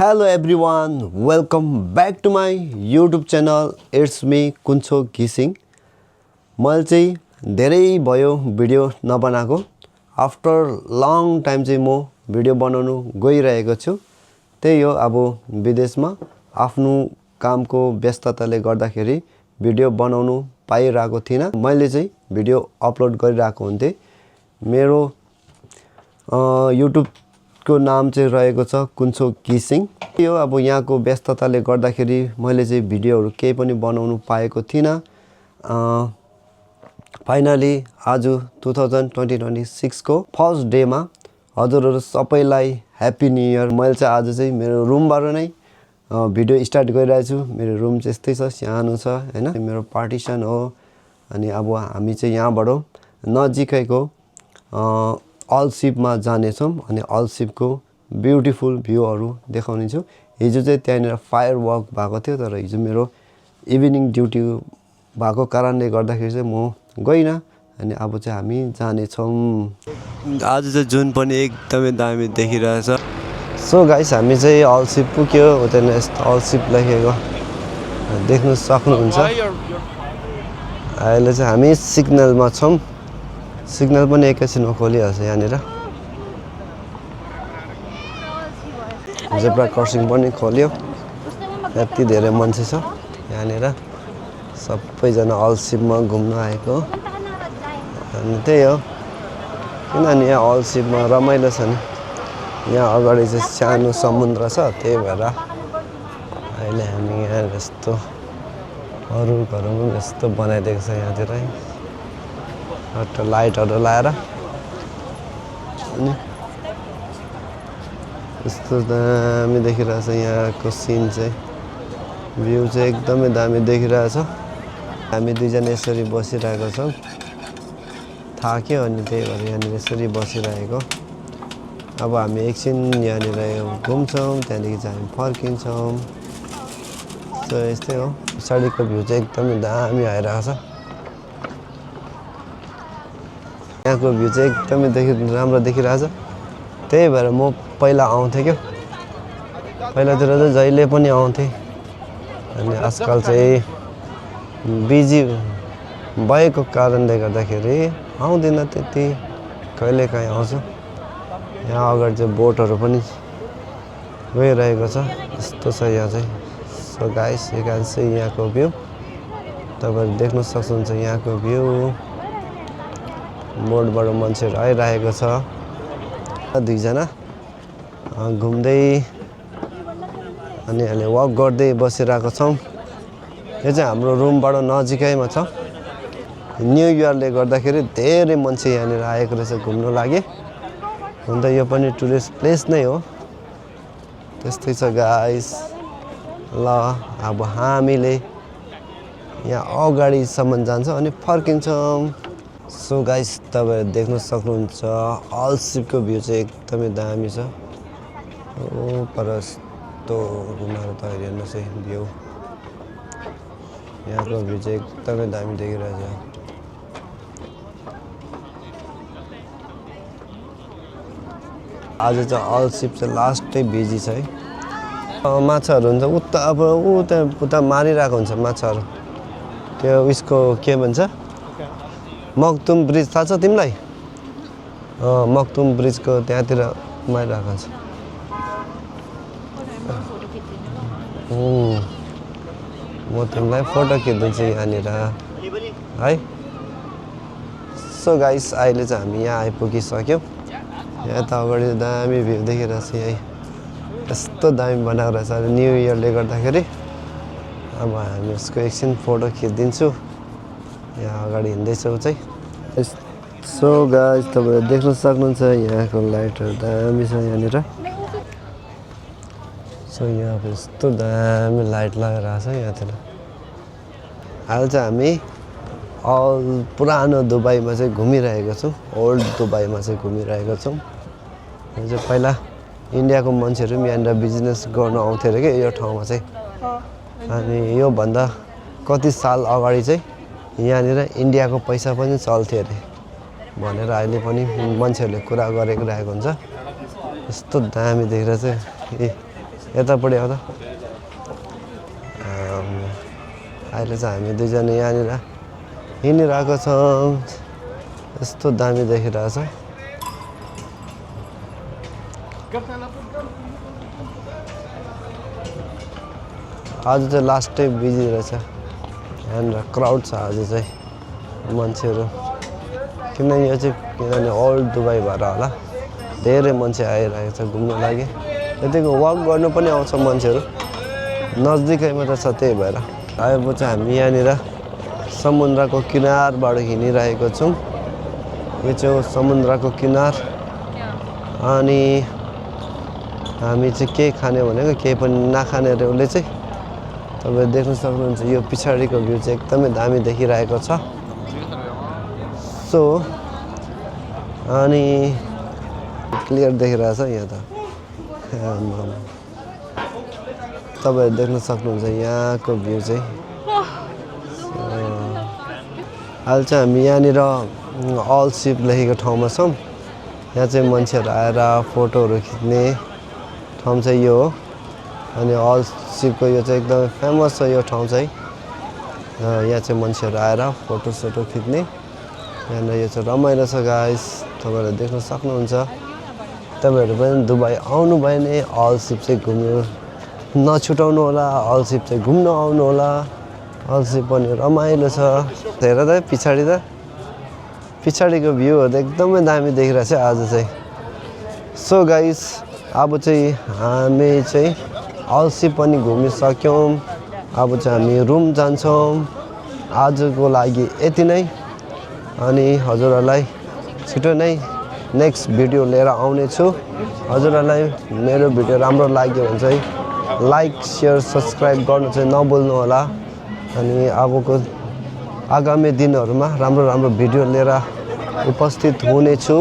Hello everyone, welcome back to my YouTube channel. It's me कुन्छो घिसिङ. मैले चाहिँ धेरै भयो भिडियो नबनाएको. आफ्टर लङ टाइम चाहिँ म भिडियो बनाउनु गइरहेको छु. त्यही हो अब विदेशमा आफ्नो कामको व्यस्तताले गर्दाखेरि भिडियो बनाउनु पाइरहेको थिइनँ. मैले चाहिँ भिडियो अपलोड गरिरहेको हुन्थे. मेरो YouTube को नाम चाहिँ रहेको छ कुन्छो घिसिङ. यो अब यहाँको व्यस्तताले गर्दाखेरि मैले चाहिँ भिडियोहरू केही पनि बनाउनु पाएको थिइनँ. फाइनली आज 2026 को फर्स्ट डेमा हजुरहरू सबैलाई ह्याप्पी न्यू इयर. मैले चाहिँ आज चाहिँ मेरो रुमबाट नै भिडियो स्टार्ट गरिरहेको छु. मेरो रुम चाहिँ यस्तै छ, सानो छ हैन. मेरो पार्टिसन हो. अनि अब हामी चाहिँ यहाँबाट नजिकैको अल्सिपमा जानेछौँ अनि अल्सिपको ब्युटिफुल भ्यूहरू देखाउने छु. हिजो चाहिँ त्यहाँनिर फायर वर्क भएको थियो, तर हिजो मेरो इभिनिङ ड्युटी भएको कारणले गर्दाखेरि चाहिँ म गइनँ. अनि अब चाहिँ हामी जानेछौँ. आज चाहिँ जुन पनि एकदमै दामी देखिरहेछ. सो गाइस, हामी चाहिँ अल्सिप पुग्यो. उता यस्तो अल्सिप लेखेको देख्नु सक्नुहुन्छ. अहिले चाहिँ हामी सिग्नलमा छौँ. सिग्नल पनि एकैछिनमा खोलिहाल्छ यहाँनिर. जेब्रा क्रसिङ पनि खोल्यो. यति धेरै मान्छे छ यहाँनिर. सबैजना अल्सिपमा घुम्न आएको. अनि त्यही हो, किनभने यहाँ अल्सिपमा रमाइलो छ नि. यहाँ अगाडि चाहिँ सानो समुद्र छ, त्यही भएर अहिले हामी यहाँ यस्तो अरू घरहरू यस्तो बनाइदिएको छ यहाँतिर. लाइटहरू लाएर अनि यस्तो दामी देखिरहेछ. यहाँको सिन चाहिँ भ्यू चाहिँ एकदमै दामी देखिरहेछ. हामी दुईजना यसरी बसिरहेको छौँ. थाक्यो अनि त्यही भएर यहाँनिर यसरी बसिरहेको. अब हामी एकछिन यहाँनिर घुम्छौँ, त्यहाँदेखि चाहिँ हामी फर्किन्छौँ. सो यस्तै हो. पछाडिको भ्यू चाहिँ एकदमै दामी आइरहेको छ. यहाँको भ्यू चाहिँ एकदमै राम्रो देखिरहेछ. त्यही भएर म पहिला आउँथेँ क्या. पहिलातिर चाहिँ जहिले पनि आउँथेँ. अनि आजकल चाहिँ बिजी भएको कारणले गर्दाखेरि आउँदिनँ त्यति. कहिलेकाहीँ आउँछु. यहाँ अगाडि चाहिँ बोटहरू पनि गइरहेको छ. यस्तो छ यहाँ चाहिँ. सो गाइस, यो चाहिँ यहाँको भ्यू तपाईँहरू देख्न सक्नुहुन्छ. यहाँको भ्यू बोटबाट मान्छेहरू आइरहेको छ. दुईजना घुम्दै अनि अहिले वक गर्दै बसिरहेको छौँ. यो चाहिँ हाम्रो रुमबाट नजिकैमा छ. न्यु इयरले गर्दाखेरि धेरै मान्छे यहाँनिर आएको रहेछ घुम्नु लागि. हुन त यो पनि टुरिस्ट प्लेस नै हो. त्यस्तै छ गाइस. ल अब हामीले यहाँ अगाडिसम्म जान्छौँ अनि फर्किन्छौँ. सो गाइस, तपाईँहरू देख्न सक्नुहुन्छ अल्सिपको भ्यू चाहिँ एकदमै दामी छ. ओ पर यस्तो घुमाएर त हेर्नुहोस् है भ्यू. यहाँको भ्यू चाहिँ एकदमै दामी देखिरहेछ. आज चाहिँ अल्सिप चाहिँ लास्टै बिजी छ है. माछाहरू हुन्छ उता. अब उता मारिरहेको हुन्छ माछाहरू. त्यो उयसको के भन्छ, मक्तुम ब्रिज थाहा छ तिमीलाई? मक्तुम ब्रिजको त्यहाँतिर मारिरहेको हुन्छ. म तिमीलाई फोटो खिचिदिन्छु यहाँनिर है. सो गाइस, अहिले चाहिँ हामी यहाँ आइपुगिसक्यौँ. यहाँ त अगाडि दामी भ्यू देखिरहेछ. यहीँ यस्तो दामी बनाएको रहेछ न्यु इयरले गर्दाखेरि. अब हामी यसको एकछिन फोटो खिचिदिन्छु. यहाँ अगाडि हिँड्दैछौँ चाहिँ. सो गाइस, तपाईँले देख्न सक्नुहुन्छ यहाँको लाइटहरू दामी छ यहाँनिर. सो यहाँ यस्तो दामी लाइट लगाइरहेको छ यहाँतिर. अहिले चाहिँ हामी पुरानो दुबईमा चाहिँ घुमिरहेको छौँ. ओल्ड दुबईमा चाहिँ घुमिरहेको छौँ. यो चाहिँ पहिला इन्डियाको मान्छेहरू पनि यहाँनिर बिजनेस गर्न आउँथ्यो अरे क्या यो ठाउँमा चाहिँ. अनि योभन्दा कति साल अगाडि चाहिँ यहाँनिर इन्डियाको पैसा पनि चल्थ्यो अरे भनेर अहिले पनि मान्छेहरूले कुरा गरेको रहेको हुन्छ. यस्तो दामी देखेर चाहिँ यतापट्टि आउँदा अहिले चाहिँ हामी दुईजना यहाँनिर हिँडिरहेको छौँ। यस्तो दामी देखिरहेछ। आज चाहिँ लास्ट डे बिजी रहेछ। यहाँनिर क्राउड छ आज चाहिँ मान्छेहरू। किनभने ओल्ड दुबई भएर होला धेरै मान्छे आइरहेको छ घुम्नु लागि। यतिको वक गर्नु पनि आउँछ मान्छेहरू, नजदिकैमा त छ। त्यही भएर अब चाहिँ हामी यहाँनिर समुद्रको किनारबाट हिँडिरहेको छौँ। यो चाहिँ समुद्रको किनार। अनि हामी चाहिँ के खाने भनेको केही पनि नखानेहरूले चाहिँ तपाईँ देख्न सक्नुहुन्छ। यो पछाडिको भ्यू चाहिँ एकदमै दामी देखिरहेको छ। सो अनि क्लियर देखिरहेछ यहाँ त। तपाईँहरू देख्न सक्नुहुन्छ यहाँको भ्यू चाहिँ। अहिले चाहिँ हामी यहाँनिर अल सिप लेखेको ठाउँमा छौँ। यहाँ चाहिँ मान्छेहरू आएर फोटोहरू खिच्ने ठाउँ चाहिँ यो हो। अनि अल सिपको यो चाहिँ एकदमै फेमस छ यो ठाउँ चाहिँ। यहाँ चाहिँ मान्छेहरू आएर फोटोसोटो खिच्ने। यहाँनिर यो चाहिँ रमाइलो छ गाइस, तपाईँहरूले देख्न सक्नुहुन्छ। तपाईँहरू पनि दुबई आउनुभयो भने अल सिप चाहिँ घुम्नु नछुटाउनु होला। अल सिप चाहिँ घुम्न आउनु होला। अल सिप पनि रमाइलो छ। हेर त पछाडिको भ्यूहरू त एकदमै दामी देखिरहेछ आज चाहिँ। सो गाइस अब चाहिँ हामी चाहिँ अल सिप पनि घुमिसक्यौँ। अब चाहिँ हामी रुम जान्छौँ। आजको लागि यति नै। अनि हजुरहरूलाई छिटो नै नेक्स्ट भिडियो लिएर आउने छु। हजुरहरूलाई मेरो भिडियो राम्रो लाग्यो भने चाहिँ लाइक सेयर सब्सक्राइब गर्नु चाहिँ नभुल्नु होला। अनि आगामी दिनहरूमा राम्रो भिडियो लिएर उपस्थित हुनेछु।